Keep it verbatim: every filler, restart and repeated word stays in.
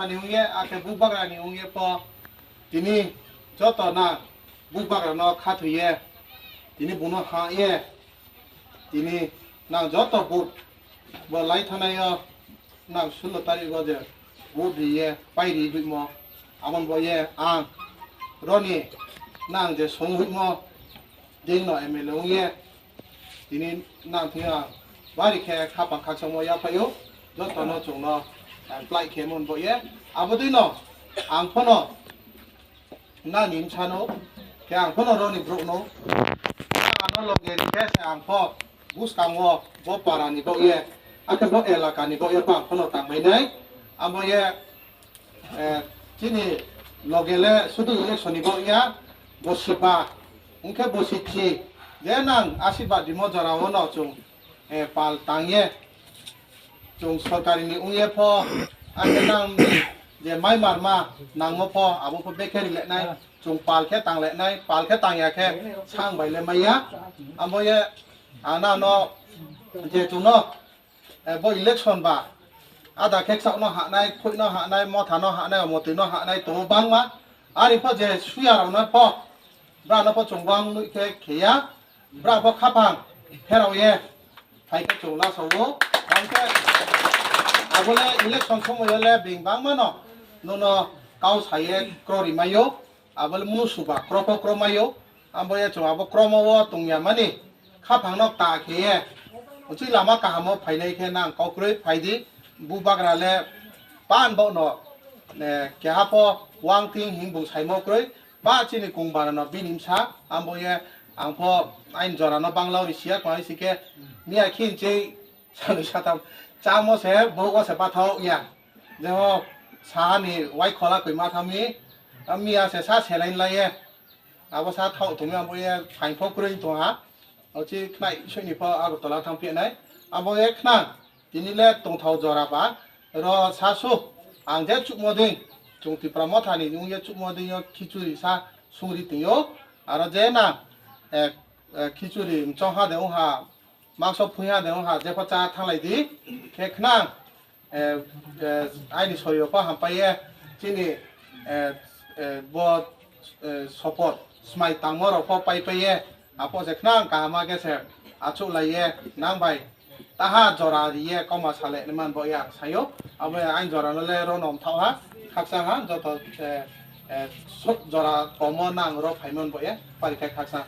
ni ong ye, akhe bubagra ni ong ye pho, tini joto nang bubagra no khathoi ye, tini bung no ha ye, tini nang joto vote bo lai thanngnai yo, nang sulo tarik wo je vote ri ye pai ri hoihmo, abo ni baoh ye ang ro ni nang je song hoihmo, dei no M L A ong ye, tini nang thing yo ang bari khe khaphang khakchangmo yaphaih ou, joto no chung no, eh, plái khe mon baoh ye. Abo dei no ang pho no nang ni bsa no, khe ang pho no ro ni brouh no, ano loge ri khe se ang pho buskang wo bo para ni baoh ye, akhe bo elaka ni baoh ye pho ang pho no tangmai nai. Abo ye, eh, chini loge le sudu election ni baoh ya, bosi ba, ong khe bosi chi, je nang asirbad rimo jora wo no chung, eh, pal tang ye, chung sorkari ni ong ye pho, akhe nang je mai marma nangmo pho, abo pho bekhe ri le nai, chung pal khe tang le nai, pal khe tang ya khe, sang bai le mai ya. Abo ye, ang nang no, je chung no, eh, bo election ba, ada khe kchaoh no hahnai, khoih no hahnai, motha no hahnai, omotoi no hahnai, tong ou bangma. Are pho je suya rao no pho, brao no pho chung bang nuh khe khe ya, brao pho khaphang pherao ye, phai khe chung lasao ou. Ang khe abo le election somoi yo le being bangma no, nung no kau sa ye kro ri mai ou, abo le mnusu ba kro pho kro mai ou, abo ye chung abo kromo wo tong ya mani, khaphang no kta khe ye, uchih lama kaham wo phainai khe nang kau kroi phai di, bubagra le pan baoh no, eh, keha pho wang thing hing bung saimo kroi, ba chini kongba no bini bsa, abo ye ang pho aini jora no bangla ri si ya, kma si khe, miya khin chei, sanoi satham, chámo se, brouh wo se bathaoh ya. Je o saha ni waikhola koima thanng mi, a miya se sa selai lai ye. Abo sa thaoh tong mi, abo ye phaing pho kroi tong ha. Uchih khnai soi ni pho Agartala thanng phi nai. Abo ye khnang, tini le tongthao jora ba, ro sa su, ang je chuhmo dei, chung Tipra Motha ni ong ye chuhmo dei yo khichuri sa sungri tong ou. Aro je nang, eh, eh, khichuri mchong ha de ong ha, mangso phui ha de ong ha, jepho chá thannglai di, khe khnang, eh, eh, aini sorio pho hampai ye, chini, eh, eh, bo, eh, support, smai tangmo rao pho paipai ye, apho se khnang kaham khe se achouhlai ye, nang bai taha jora ri ye kauma salai nai man bo ye ang sai ou. Abo ye aini jora no le ro no mthaoh ha, khakchang ha, joto, eh, eh, so-, jora komo nang ro phaimo bo ye, pari khe khakchang.